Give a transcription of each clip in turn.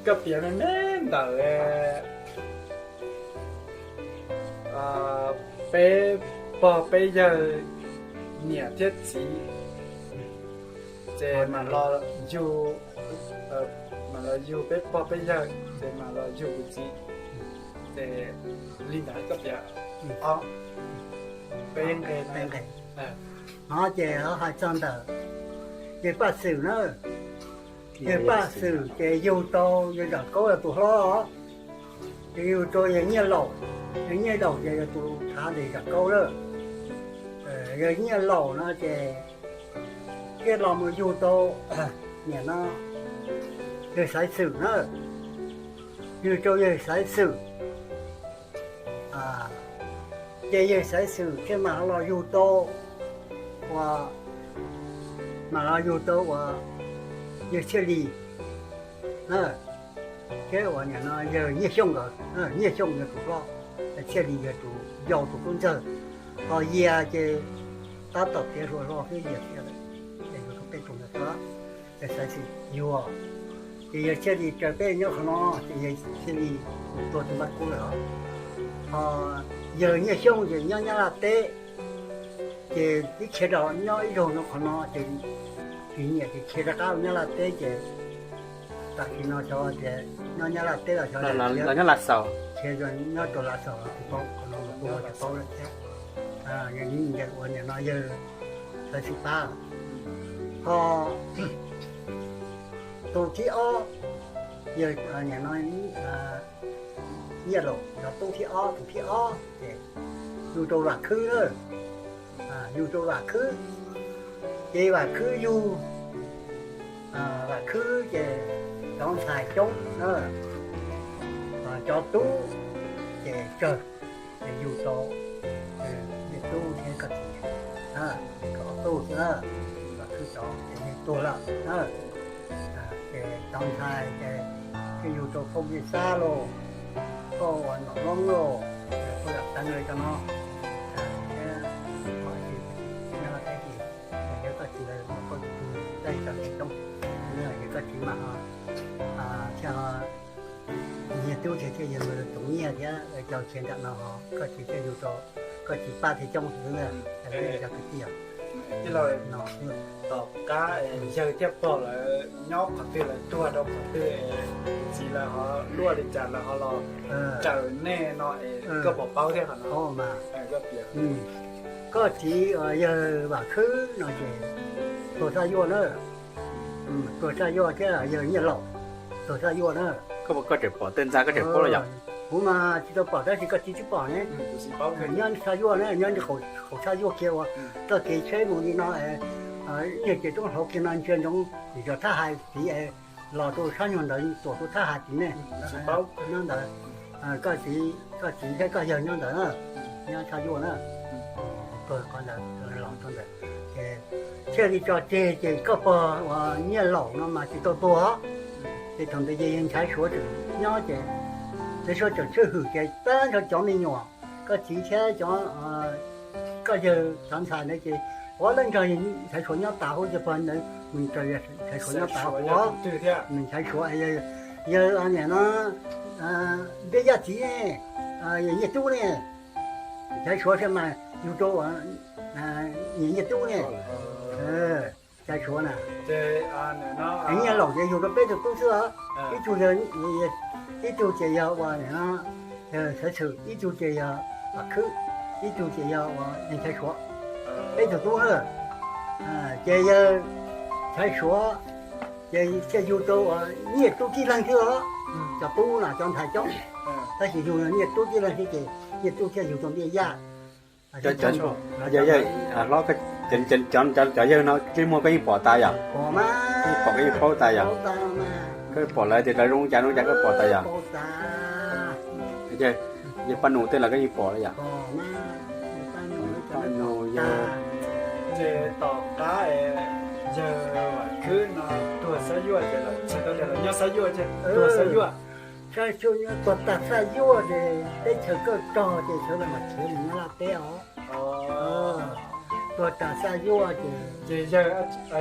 Koj piav me me ntawm peb pog peb yawg niam thiab txiv, ces mam los yug, mam los yug peb pog peb yawg, ces mam los yug kuv txiv, ces li ntawd koj piav ob peb nqe. No ces hais txog ntawm yawg Paj Xwm na. Yawg Paj Xwm ces yug tau yawg Zam Kaub yog tus hlob, ces yug tau yawg Nyiaj Laum. Yawg Nyiaj Laum ces yog tus thav ntawm Zam Kaub lawm. Yawg Nyiaj Laum no ces thiaj los mus yug tau niam no yawg Xaiv Xwm na, yug tau yawg Xaiv Xwm. Ces yawg Xaiv Xwm thiaj mam los yug tau ua, mam los yug tau ua yawg Txhiaj Lis na, thiab ua niam no yawg Nyiaj Xyooj nkawd, Nyiaj Xyooj yog tus hlob, Txhiaj Lis yog tus yau tus tub ntxawg. Ho Yias ces tab tom tiav hluas hlo xwb, Yias thiaj li yug tau peb tus ntawd xwb. Yawg Xaiv Xwm yuag, ces yawg Txhiaj Lis raws peb nyob qhov no, ces yawg Txhiaj Lis tuag tus npaj kub lawm. Ho yawg Nyiaj Xyooj ces nyob Nyab Laj teb, ces tib khiav rau nyob ib zaug no qhov no ces tsis nyiam ces khiav rov qab Nyab Laj teb ces tam sim no xyov tias nyob Nyab Laj teb los xyov nyob Lav Xaus, khiav nyob rau Lav Xaus los tsis paub, qhov no los kuj tsis paub lawm thiab. Ua niam no yawg Xaiv Xwm pab. Ho tus thib ob, yawg niam no Nyiaj Laum cov tub thib ob, tus thib ob ces yug rau Vam Khwb na, yug rau Vam Khwb, ces Vam Khwb yug, Vam Khwb ces cov ntxhais coob na, cov tub ces tsawg, ces yug tau Nyiaj Tub thiab koj txiv, cov tub xwb, Vam Khwb cov ces yug tuag lawm na. Ces cov ntxhais ces thiaj yug rau Phauj Npliaj Xab lauj, Phauj Nom Loob lauj, Phauj Yam Teev lawv cov no, thiab Nyob Laj teb ces yawg koj txiv lawv muaj Phauj Yim Tug, Txawj Tsaws coob, yawg koj txiv mas ho thiaj, Nyiaj Tub thiaj thiaj yog tus nyiaj thiab cov khiav nram no ho koj txiv thiaj yug rau, koj txiv pab thiaj coob xwb na, cov kwv tij os. Tom qab yawg thiab pog lawv nyob qhov twg, lawv tuag rau qhov twg, txiv lawv ho luaj li cas lawv ho los raws nej no es koj puas paub thiab qhov no? Koj txiv yawg Vam Khwb no ces tuag Xaj Yuaj na, tuag Xaj Yuaj thiab yawg Nyiaj Laum tuag Xaj Yuaj na. Koj tseem pom tej ntxa koj tseem paub los yom? Kuv mas tsis tau pom tab sis koj txiv twb pom ne. Nyob Xaj Yuaj na, nyob qaum Xaj Yuaj kiag uas txoj kev tsheb mus li no, yawg ces roob hauv kiag no ntsia ntsoov yog thab hais tid los rau sab nyuag ntawd tuam rau thab hais tid ne. Nyob ntawd, koj txiv, koj txiv thiab koj yawg nyob ntawd na, nyob Xaj Yuaj na, tuag qhov ntawd los rau ntawd. Thiaj li tso tseg ces koj pog uas Nyiaj Laum no mas tsis tau tuag. Ces thaum ntawd ces yawg Nchaiv Suav tseem nyob ces Nchaiv Suav tseem tswj hwm ces tag nrho cov me nyuam, koj txiv thiab cov, koj yawg cov ntxhais ntawd ces ua leej nrog Nchaiv Suav nyob tas huv ces pog ntawd mus raws Nchaiv Suav nyob tas huv. Nchaiv Suav, yawg niam no, Npiab Yaj txiv, Nyiaj Tub ne, Nchaiv Suav thiaj mas yug rau Nyiaj Tub ne. Nchaiv Suav na, Nyiaj Laum ces yug rau peb tug tub xwb os. Ib tug, ib tug ces yog uas Xaiv Xwm, ib tug ces yog Vam Khwb, ib tug ces yog uas Nchaiv Suav, peb tug tub na. Ces yawg Nchaiv Suav ces thiaj yug rau uas Nyiaj Tub tib leeg xwb os. Cov tub no cov ntxhais coob, tab sis yug Nyiaj Tub tib leeg xwb ces Nyiaj Tub thiaj yug rau Npiab Yaj. Hlob, cov yawg no ntsej muag koj yeej pom tas yom? Yeej pom, koj yeej paub tas yom? Koj pom lawv tias lawv zoo cas zoo cas koj pom tas yom? Yawg Paj Nus tej los koj yeej pom lawm yom? Paj Nus, yawg, ces tom qab yawg Vam Khwb no tuag Xaj Yuaj ces lawv txhais tau tias lawv nyob Xaj Yuaj ces tuag Xaj Yuaj. Xaj Yuaj, tuag tag Xaj Yuaj ces teb chaws kaj rog ces sawv daws mam khiav mus Nyab Laj teb os. tuag tas xa yuaj ces, ces yawg,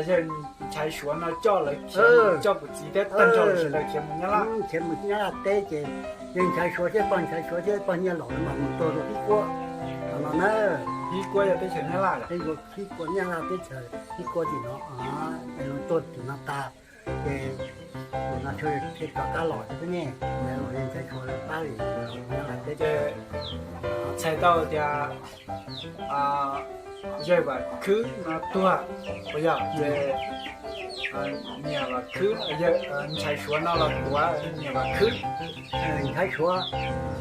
yawg Nchaiv Suav no coj lawv khiav, coj kuv txiv thiab tag nrho lawv sawv daws khiav mus Nyab Laj, khiav mus Nyab Laj teb ces yawg Nchaiv Suav thiab pog Nchaiv Suav thiab pog Nyiaj Laus mas mus tuag rau Hib Kuab no na. Hib Kuab yog teb chaws Nyab Laj, Hib Kuab Nyab Laj teb chaws Hib Kuab tim no, tuag tim no tas ces nim no thiaj rov qab los xwb ne. Yawg Nchaiv Suav pab li Nyab Laj teb ces txhais tau tias yawg Vam Khwb no tuag, puas yog? Ces niam Vam Khwb, Nchaiv Suav no los tuav niam Vam Khwb. Nchaiv Suav,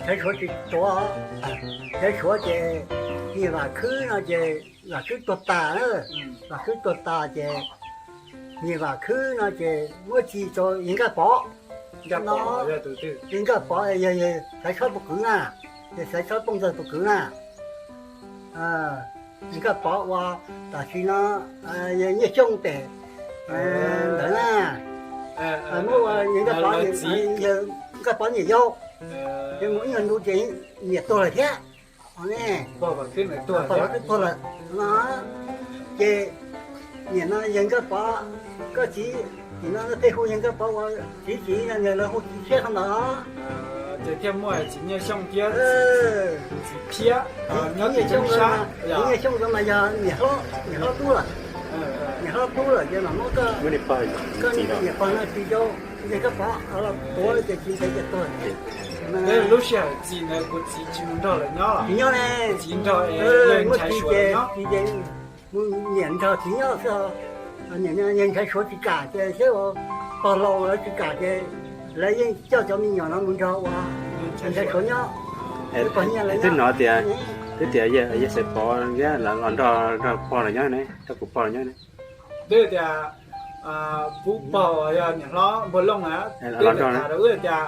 Nchaiv Suav tsis tuav, Nchaiv Suav ces niam Vam Khwb no ces Vam Khwb tuag tas, Vam Khwb tuag tas ces niam Vam Khwb no ces muab txis rau yawg Nkaj Pov no. Yawg Nkaj Pov yog Xaiv Tshob tus kwv na, yog Xaiv Tshob Tooj Ntxawg tus kwv na. Yawg Nkaj Pov ua tam sim no yawg Nyiaj Xyooj pem ntawd na. Muab ua yawg Nkaj Pov, yawg Nkaj Pov niam yau, ces mus ib nyuag ntu ces niam tuag lawm thiab. Pog Vam Khwb tuag lawm no ces nim no yawg Nkaj Pov, koj txiv, nim no peb hu yawg Nkaj Pov ua txiv txiv no, lawv hu txiv tshiab qhov ntawd. Ces thiaj muaj txiv Nyiaj Xyooj thiab txiv Phiab nyob tim Xyoob Sab. Txiv Nyiaj Xyooj mas yog niam hlob, niam hlob tub lawm. Niam hlob tub lawm ces mam muab koj, koj niam pog no txis rau yawg Nkaj Pov los tuav ces tsis ntev ces tuag. Lub sij hawm txis ntawd kuv txiv tsis mus nrog lawv nyob, tsis nyob ne, txiv nrog muab txis ces txis ces mus niam nrog txiv nyob xwb. Yawg Nchaiv Suav tsis kam ces seb ua pog laus lawv tsis kam ces lawv yeej coj cov me nyuam no mus nrog ua Nchaiv Suav nyob. Twb hnov tias, twb tias yawg Xaiv Pov thiab los nrog, nrog pog los nyob ne, nrog kuv pog los nyob ne. Twb tias kuv pog yog niam hlob Npuag Looj na, twb tham rau wb tias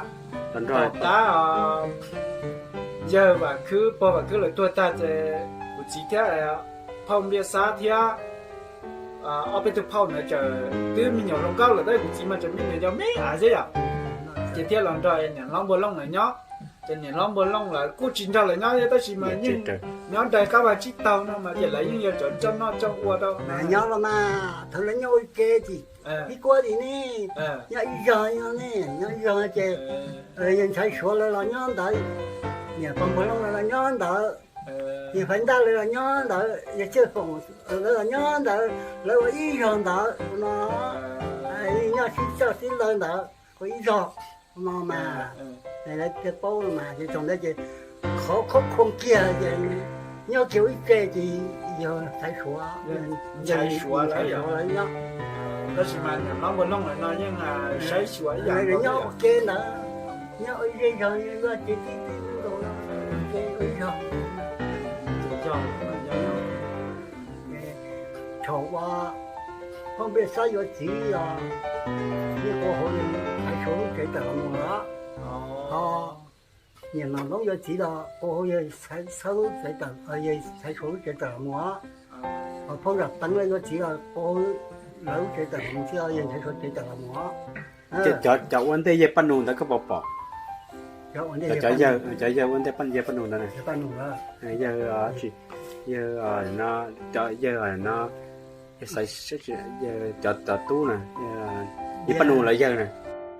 los nrog tab yawg Vam Khwb, pog Vam Khwb lawv tuag tag ces kuv txiv thiab phauj Npiaj Xab thiab ob peb tug phauj ntawd tseem twb me nyuam hluas nkauj lawm, tab kuv txiv mas tseem me nyuam yau me av xwb yom. Ces thiaj los nrog niam hlob Npuag Looj lawv nyob. Ces niam hlob Npuag Looj lawv kuj tsis nrog lawv nyob thiab, tab sis mas yeej nyob nraim qab vaj tsib taug no mas ces lawv yeej yog cov coj noj coj ua rau nyob los mas. Thaum lawv nyob ua ke tim Hib Kuab tim ne, nyob ib zog ne, nyob ib zog ces yawg Nchaiv Suav lawv los nyob ntawd, niam pog Npuag Looj lawv los nyob ntawd, yawg Faiv Ntaj lawv los nyob ntawd, yawg Tsiaj Foom lawv los nyob ntawd, lawv ua ib zog ntawd no, nyob sib coj sib law ntawd ua ib zog no mas, lawv thiaj paub no mas. Ces thaum ntawd ces qhov khoom kiag ces nyob kiag ua ib tse ces yawg Nchaiv Suav, Nchaiv Suav lawv nyob. Tab sis mas niam hlob Npuag Looj lawv no yeej saib xyuas ib yam nkaus, nyob ua ke ntawd, nyob ua ib zej zog, nyob ces tib tib nkaus, ua ib zog. Thaum uas phauj Npiaj Xab yuav txiv los yeej qua hauv Nchaiv Suav lub tsev tawm los mus lawm. Ho niam Nom Loob yuav txiv los qua hauv yawg Xaiv Suav lub tsev tawm los mus. Ho phauj Zam Teev lawv yuav txiv los qua hauv lawv lub tsev tawm los mus thiab, yawg Nchaiv Suav tsev tawm los mus. Cov ua ntej yawg Paj Nus ntawd koj puas pom? Cov yawg, cov yawg ua ntej yawg Paj Nus ntawd na. Yawg, yawg no, cov yawg no, cov tub na, yawg Paj Nus lawv yawg na.